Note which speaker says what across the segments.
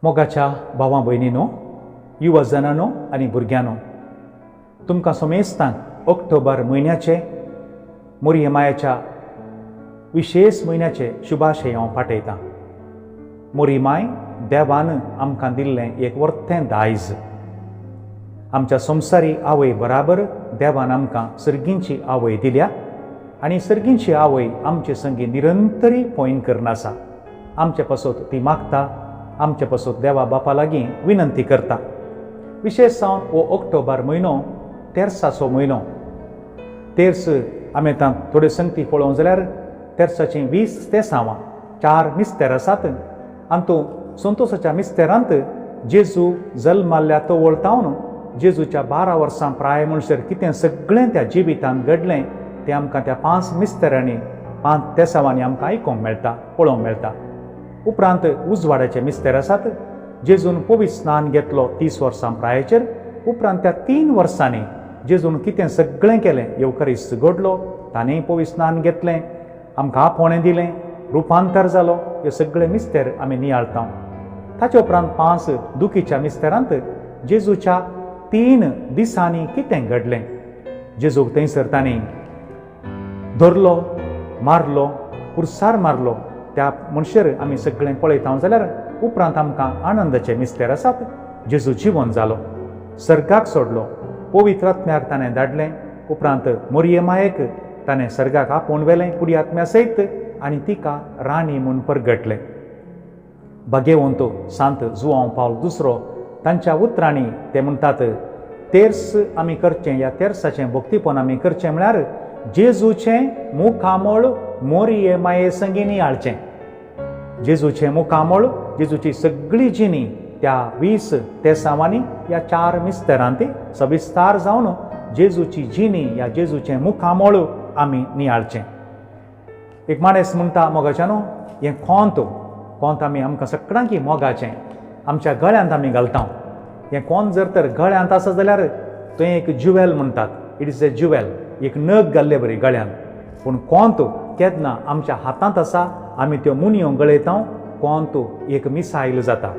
Speaker 1: मोगाच्या भावां भयणीनो, युवा जणांनो आनी भुरग्यांनो, तुमकां समेस्तांक ऑक्टोबर म्हयन्याचे मोरये मायाच्या विशेश म्हयन्याचे शुभाशय हांव पाठयतां. मोरी माय देवान आमकां दिल्लें एक वर्तें दायज. आमच्या संवसारी आवय बराबर देवान आमकां सर्गींची आवय दिल्या आनी सर्गींची आवय आमचे संगी निरंतरी पॉयन करून आसा. आमचे पासत ती मागता, आमचे पासत देवा बापा लागीं विनंती करता. विशेश जावन हो ऑक्टोबर म्हयनो तेर्साचो म्हयनो. तेर्स आमी आतां थोड्यो संगती पळोवंक जाल्यार तेर्साचीं 20 तेसांवां, 4 मिस्तेर आसात. आनी संतोसाच्या मिस्तेरांत जेजू जल्माल्ल्या तवळ तावन जेजूच्या 12 वर्सां प्राय म्हणसर कितें सगळें त्या जिवितांत घडलें तें आमकां त्या 5 मिस्तेरांनी, 5 तेसांवांनी आमकां आयकूंक मेळटा, पळोवंक मेळटा. उपरांत उजवाडाचे मिस्तेर आसात. जेजून पवित्र स्नान घेतलो 30 वर्सां प्रायेचेर. उपरांत त्या 3 वर्सांनी जेजून कितें सगळें केलें, येवकरिस्त घडलो, ताणें पवित्र स्नान घेतलें, आमकां आपोवणें दिलें, रुपांतर जालो, ह्यो सगळे मिस्तेर आमी नियाळता. ताचे उपरांत 5 दुखीच्या मिस्तेरांत जेजूच्या 3 दिसांनी कितें घडलें, जेजूक थंयसर तांणी धरलो, मारलो, पुरसार मारलो, त्या मनशेर आमी सगळें पळयता जाल्यार उपरांत आमकां आनंदाचे मिस्तेर आसात. जेजू जिवन जालो, सर्गाक सोडलो, पवित्र आत्म्याक ताणें धाडलें. उपरांत मोरये मायेक ताणें सर्गाक आपोवन व्हेलें कुडी आत्म्या सयत आनी तिका राणी म्हूण परगटलें. भाग्यवंत सांत जुआंव पावल दुसरो तांच्या उतरांनी ते म्हणटात, तेर्स आमी करचें, ह्या तेर्साचें भक्तीपण आमी करचें म्हळ्यार जेजूचें मुखामळ मोरये माये संगी नियाळचें. जेजूचें मुखामळ, जेजूची सगळी जिणी त्या 20 तेसांवांनी ह्या 4 मिस्तेरांत सविस्तार जावन जेजूची जिणी ह्या जेजूचें मुखामळ आमी नियाळचें. एक माणस म्हणटा, मोगाच्यानो, हें कोंत कोंत आमी आमकां सगळ्यांकी मोगाचें आमच्या गळ्यांत आमी घालता. हें कोंत जर तर गळ्यांत आसा जाल्यार तें एक ज्युवेल म्हणटात, it is a jewel, एक नग घाल्ले बरी गळ्यांत. पूण कोंत केन्ना आमच्या हातांत आसा, आमी त्यो मुनयो गळयता, कोंत एक मिसायल जाता.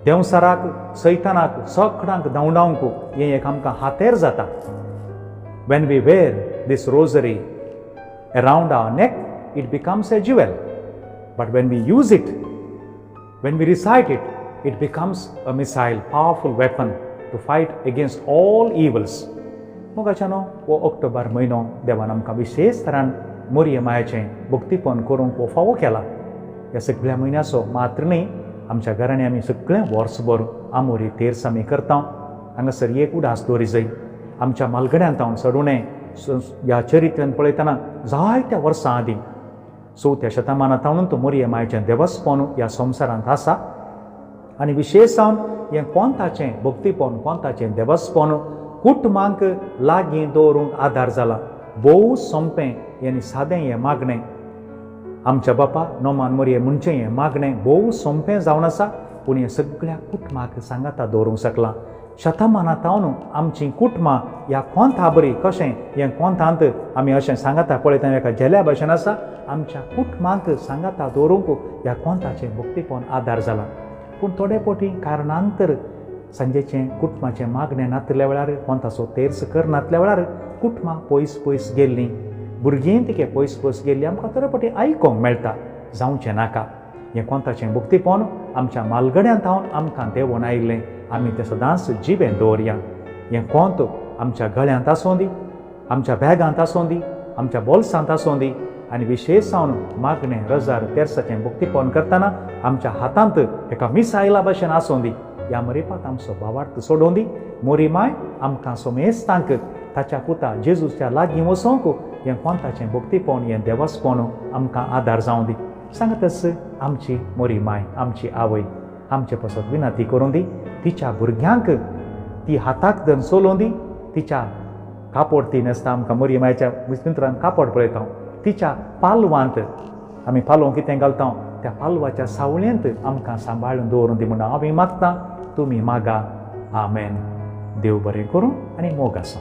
Speaker 1: देंवसाराक, सैतानाक, सगळ्यांक धांवडावंक हें एक आमकां हातेर जाता. When we wear this rosary around our neck, it becomes a jewel. But when we use it, when we recite it, it becomes a missile, powerful weapon to fight against all evils. मोगाच्यानो, हो ऑक्टोबर म्हयनो देवान आमकां विशेश तरान मोरये मायाचें भक्तीपण करूंक हो फावो केला. ह्या सगळ्या म्हयन्याचो मात्र न्ही, आमच्या घरांनी आमी सगळें वर्सभर आमोरी तेर्स आमी करता. हांगासर एक उडास दवरी जाय. आमच्या मालगड्यांत हांव चडुणें ह्या चरित्र्यान पळयतना जायत्या वर्सां आदीं 4थ्या शतमानांत तो मोरये मायेचें देवस्पण ह्या संवसारांत आसा. आनी विशेश जावन हें कोंताचें भक्तीपण, कोंताचें देवस्पण कुटुंबांक लागीं दवरूंक आदार जाला. भोव सोंपें आनी सादें हें मागणें, आमच्या बापा नोमान मोरये म्हणचें हें मागणें भोव सोंपें जावन आसा, पूण हें सगळ्या कुटुंबाक सांगाता दवरूंक शकलां. शतमानां तावन आमचीं कुटुंबां ह्या कोंता बरी कशें हें कोंतांत आमी अशें सांगाता पळयता एका झेल्या भशेन आसा. आमच्या कुटुंबांक सांगाता दवरूंक ह्या कोंताचें भक्तीपण आदार जाला. पूण थोडे पोटी कारणांतर सांजेचें कुटुंबाचें मागणें नातल्या वेळार, कोंताचो तेर्स करनातल्या वेळार कुटुंबां पयस पयस गेल्लीं, भुरगीं तिके पयस पयस गेल्लीं आमकां थोडे फावटी आयकोंक मेळटा. जावचें नाका. हें कोंताचें भक्तीपण आमच्या मालगड्यांत हांव आमकां देंवोन आयिल्लें, आमी तें सदांच जिवें दवरया. हें कोंत आमच्या गळ्यांत आसूं दी, आमच्या बॅगांत आसूं दी, आमच्या बोल्सांत आसूं दी, आनी विशेश जावन मागणें, रजार, तेर्साचें भक्तीपण करतना आमच्या हातांत एका मिसायला भशेन आसूं दी. ह्या मरिपात आमचो भावार्थ सोडोवन दी. मोरी माय आमकां सोमेस्तांक ताच्या पुता जेजूच्या लागीं वचोंक हें कोंताचें भक्तीपण, हें देवस्पण आमकां आदार जावं दी. सांगतच आमची मोरी माय, आमची आवय आमचे पासत विनंती करूं दी. तिच्या भुरग्यांक ती हाताक धरून चलोवं दी. तिच्या कापड ती न्हेसता, आमकां मोरी मायच्या मित्रान कापड पळयता. तिच्या पालवांत आमी पालव कितें घालता, त्या पालवाच्या सावळेंत आमकां सांबाळून दवरूं दी म्हणून हांव मागता, तुमी मागा. आमेन. देव बरें करूं आनी मोग आसूं.